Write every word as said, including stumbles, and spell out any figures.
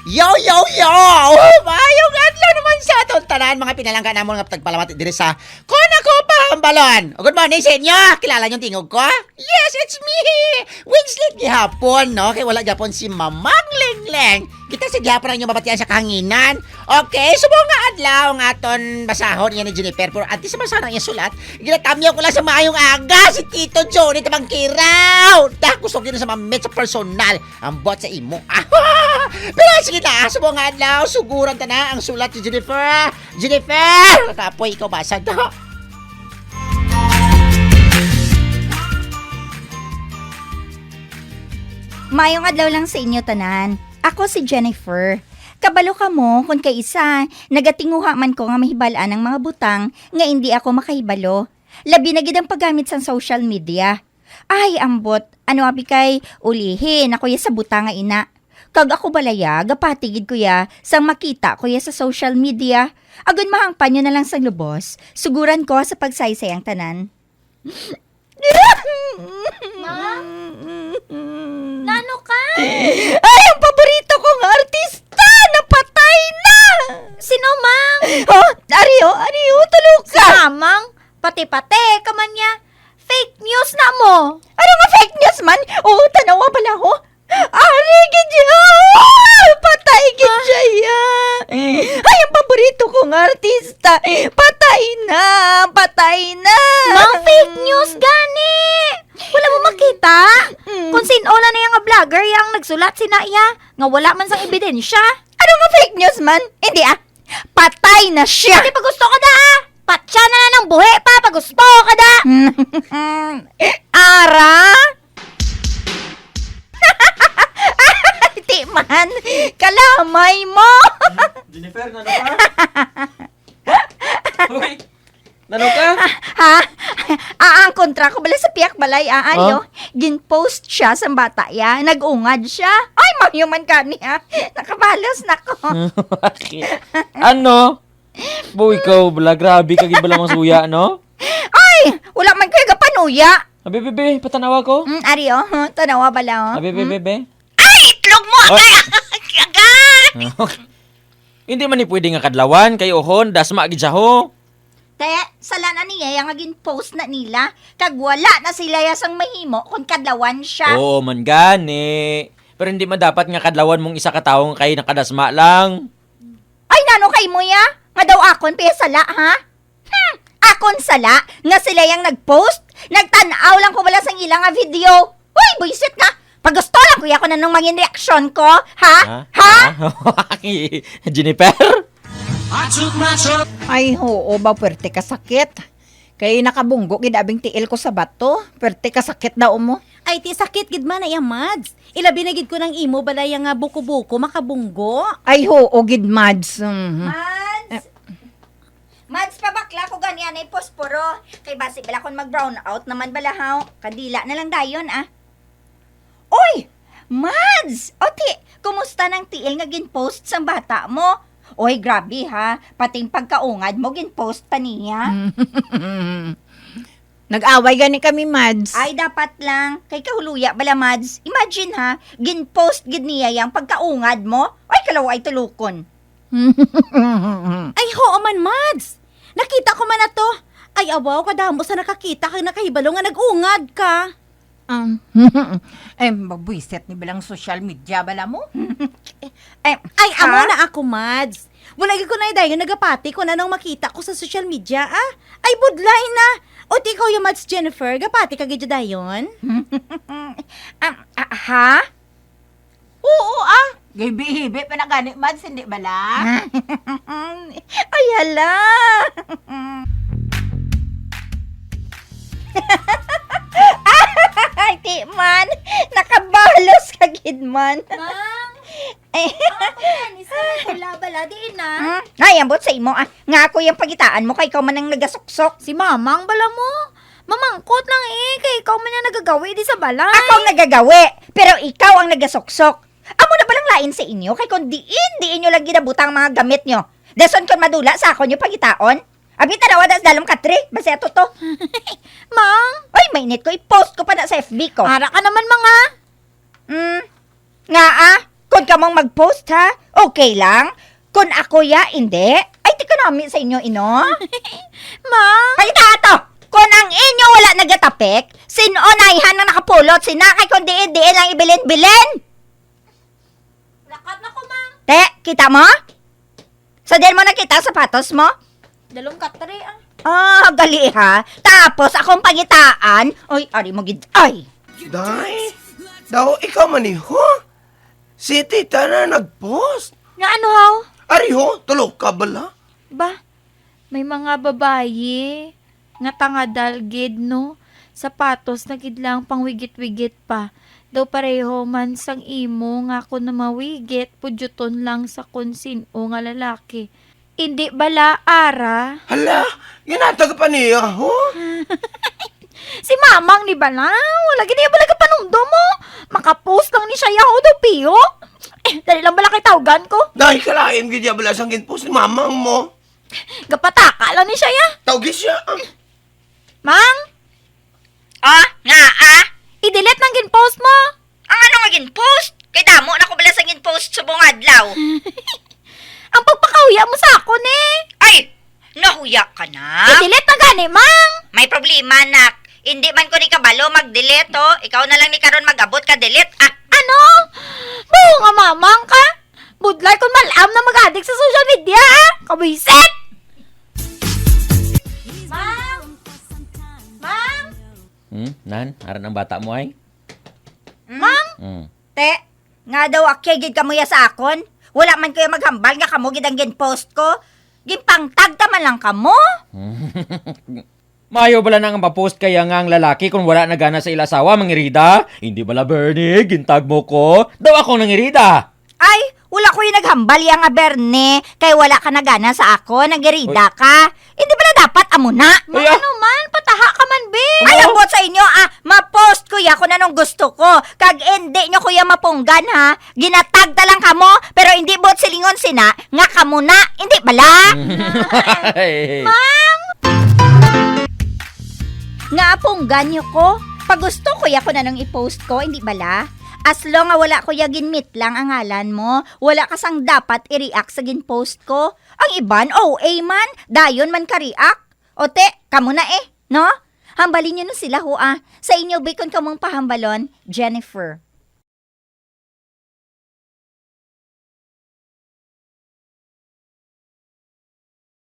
Yo, yo, yo! Maayong adlaw naman sa aton tanan, mga pinalangga namon nga tagpalamati diri sa Kon Ako Pa Hambalon. Good morning sa inyo! Kilala niyo ang tingog ko? Yes, it's me! Winslet gihapon, no? Kay wala gihapon si Mamang Lengleng. Kita sa gihapon ang inyong mabatian sa kahanginan. Okay, subong nga adlaw nga aton basahon niya ni Jennifer. Pero antes sa basahon ang iyang sulat, ginatamyaw ko lang sa maayong aga si Tito Johnny Tabangkiraw. Dah, gusto ko yun sa mamit sa personal. Ambot sa imo. Pero sige na, subong nga adlaw, suguran ta na ang sulat ni Jennifer. Jennifer! Kapoy, ikaw basa to. Mayong adlaw lang sa inyo tanan. Ako si Jennifer. Kabalo kamo kung kaisa, nagatinguha man ko nga mahibal-an ang mga butang nga indi ako makahibalo. Labi na gid ang paggamit sang social media. Ay, ambot, ano abi kay ulihi na ko ya sa butang nga ina. Kag ako balaya, gapati gid ko ya sang makita ko ya sa social media. Agon mahangpan nyo na lang sang lubos, suguran ko sa pagsaysay ang tanan. Ma? Nano ka? Ay, ang paborito ko nga artista! Napatay na! Sino, Mang? Oh, ari, oh, ari, oh, tulog Si ka! Mamang? Pati-pati ka man niya. Fake news na mo. Ano nga fake news man? Oo, tanawa bala, ho. Ari gid siya! Patay gid siya, ya. Ay, ang paborito ko nga artista. Patay na! Patay na! Mang, fake news gani! Wala mo makita? Mm. Kung sin-o na niya nga vlogger ya ang nagsulat sina iya, nga wala man sang ebidensya. Ano nga fake news man? Hindi, ah. Patay na siya! Di pa gusto ka da, ah! Patya na lang ng buhi pa, pagusto ka da! Ara? Ti man, kalamay mo. Jennifer, nano ka? Uy, nano ka? Ha? Ah, ang kontra ko bala sa piyak balay, ah, ano? Oh? Gin-post siya sa bata ya. Nag-ungad siya. Ay, mayo man kani, ah. Nakabalos na ko. Ano? Boy, ikaw bala, grabe ka gid bala masuya, no? Ay, wala man kayo gapanuya. Abi, bebe, patanawa ko. Mm, ari, oh. Huh, tanawa bala, oh. Abi, bebe, Mm. bebe. Ay, itlog mo, Ay. agay, agay. Hindi man ni pwede nga kadlawan, kay uhon, dasma gid siya, ho. Te, sala na niya yang nga gin-post na nila, kag wala na sila ya sang mahimo kon kadlawan siya. Oo man gani. Pero hindi man dapat nga kadlawan mong isa ka tawo nga kay nakadasma lang. Ay, nano kay mo ya? Nga daw akon pa ya sala, ha? Hmm, akon sala nga sila yang nag-post? Nagtan-aw lang ko bala sang ila nga video. Uy, buisit ka! Pagusto lang ko ya kung anong mangin reaksyon ko, ha? Ha? Ha? Ha? Jennifer? Ay, oo ba, puwerte ka sakit. Kay nakabunggo gid abing tiil ko sa bato. Puwerte ka sakit daw mo. Ay, ti sakit gid man, ay, Mads. Ilabi na gid ko nang imo balay nga buko-buko, makabunggo. Ay, oo gid, Mads. Mhm. Mads! Eh. Mads, pabakla ko gani anay posporo. Kay basi bala kon mag-brown out naman bala, haw. Kandila na lang dayon, ah. Oy! Mads! O ti, kumusta nang tiil nga gin-post sang bata mo? Oy, grabe ha. Pati ang pagkaungad mo, gin-post pa niya. Nag-away gani kami, Mads. Ay, dapat lang. Kay kahuluya bala, Mads. Imagine ha, gin-post gid niya yang pagkaungad mo. Ay, kalaw ay tulukon. Ay, hoo man, Mads. Nakita ko man ato. Ay, awaw, kadamo sa nakakita kag nakahibalo nga nag-ungad ka. Um, eh, mabwisit ni balang social media bala mo? Eh, Ay, amo ha? na ako, Mads. Wala gyud ko na dayon nagapati kung anong makita ko sa social media, ah. Ay, budlay na. O, ti ikaw yung Mads Jennifer, gapati ka gid dayon? Um, ah, ha? Oo, ah. Gahibi-hibi pa na gani, Mads, hindi bala? Ay, hala. Ay, ti man. Nakabalos ka gid man. Ma'am, Eh. Ako yan, isa na pula bala, diin na. Hmm? Ay, ambot sa imo, ah. Nga ako yung pagitaan mo, kay ikaw man ang nagasuksok. Si Mamang bala mo. Mamangkot lang eh, kay ikaw man yung nagagawi di sa balay. Ako ang nagagawi, pero ikaw ang nagasuksok. Amo na balang lain sa inyo, kay kung diin, diin nyo lang ginabutang ang mga gamit nyo. Dason kon madula sa akon yung pagitaon. Abi, tanawa da sa dalom katre, basi ato to. Mang? Oy, mainit ko, i-post ko pa na sa F B ko. Ara ka naman, mga. Hmm. Nga, ah? Kon kamong mag-post, ha, okay lang. Kon ako ya, indi. Ay, ti kanami sa inyo, ino? Ma? Pangita to! Kon ang inyo wala nagatapik, sin-o na ihan ang nakapulot, sina kay kon diin-diin lang ibilin-bilin? Lakat na ko, ma'am. Te, kita mo? Sa diin mo nakita ang sapatos mo? Dalong katre, ah. Ah, gali ha. Tapos akong pangitaan. Oy, ari mo gid. Ay! Day, daw ikaw man ni, ho? Si tita na nag-post. Nga ano, haw? Ari ho, tulo ka bala? Ba, may mga babayi nga tangadal gid, no? Sapatos na gid lang pangwigit-wigit pa. Daw pareho man sang imo nga ako na mawigit, pudyuton lang sa kon sin-o nga lalaki. Indi bala, Ara? Hala, ginatag pa niya, ho? Si Mamang ni bala, wala gid niya bala kapanumdom mo. Makapost lang ni siya, yaho daw piyo. Eh, dali lang bala kay tawgan ko. Dahil kalain gid niya bala sang ginpost ni mamang mo. Gapataka lang ni siya, ya. Tawgi siya, ah. Mang? Ah, nga, ah? I-delete nang ginpost mo. Ang ano nga ginpost? Kay damo na ko bala sa ginpost subong adlaw. Ang pagpakahuya mo sa akon, eh. Ay, nahuya ka na? I-delete na gani, Mang. May problema, nak. Hindi man ko ni kabalo mag-delete, oh. Ikaw na lang ni karon mag-abot ka delete, ah. Ano? Buo nga mamang ka. Budlay kon mal-am na mag-adik sa social media, ah. Kabwisit! Mang! Mang! Hmm? Nan, aran ang bata mo ay? Mang! Hmm. Te, nga daw akyay gid kamo ya sa akon? Wala man ko ya maghambal nga kamo gid ang ginpost ko. Ginpangtag ta man lang kamo. Maayo bala na nga ma-post kaya nga ang lalaki kung wala na gana sa ila asawa, mangirida? Hindi bala, Bernie, gintag mo ko? Daw ako nangirida. Ay, wala ko yung naghambal ya nga, Bernie, kay wala ka na gana sa ako, nangirida ka. Hindi bala dapat amo na? Ay, ah. Ano man, pataha ka man, be. Ay, ambot sa inyo, ah, ma-post ko ya kung anong gusto ko. Kag hindi nyo ko ya mapunggan, ha? Ginatag ta lang kamo, pero hindi buot silingon sina nga kamo na, hindi bala? Mang! Nga apunggan niyo ko? Pag gusto ko ya kung anong i-post ko, hindi bala? As long nga wala ko ya ginmitlang ang ngalan mo, wala ka sang dapat i-react sa gin-post ko. Ang iban, O A man, dayon man ka-react. O te, kamo na eh, no? Hambalin niyo na sila, ho, ah. Sa inyo, be, kon kamong pahambalon, Jennifer.